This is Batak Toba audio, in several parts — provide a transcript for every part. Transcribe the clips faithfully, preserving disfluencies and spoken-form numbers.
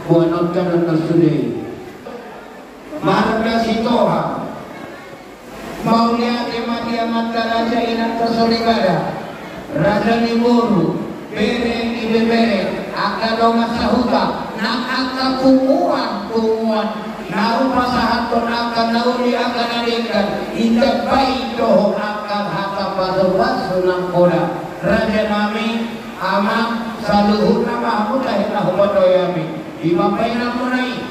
Boanonta do na sude i. Marga Sitohang. Mauliate ma di amanta raja, inanta soripada, raja ni boru, bere, ibebere, angka dongan sahuta, nang angka punguan-punguan na hupasahathon angka na uli, angka na denggan, inda baen dohot angka hata pasupasu nangkoda. Raja nami, amang, saluhutna ma hamu tahe na hupatoi hami. I ma baenanmuna i.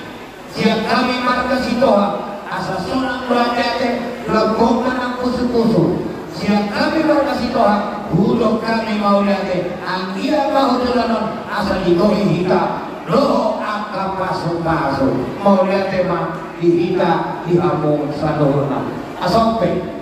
Sian hami marga Sitohang, asa sonang do hatihatina, lambok ma nang pusupusu. Sian hami marga Sitohang, hudok hami mauliate, anggiat ma hujolonon, asa digohi hita dohot angka pasupasu. Mauliate ma di hita, di hamu saluhutna. Asa on pe.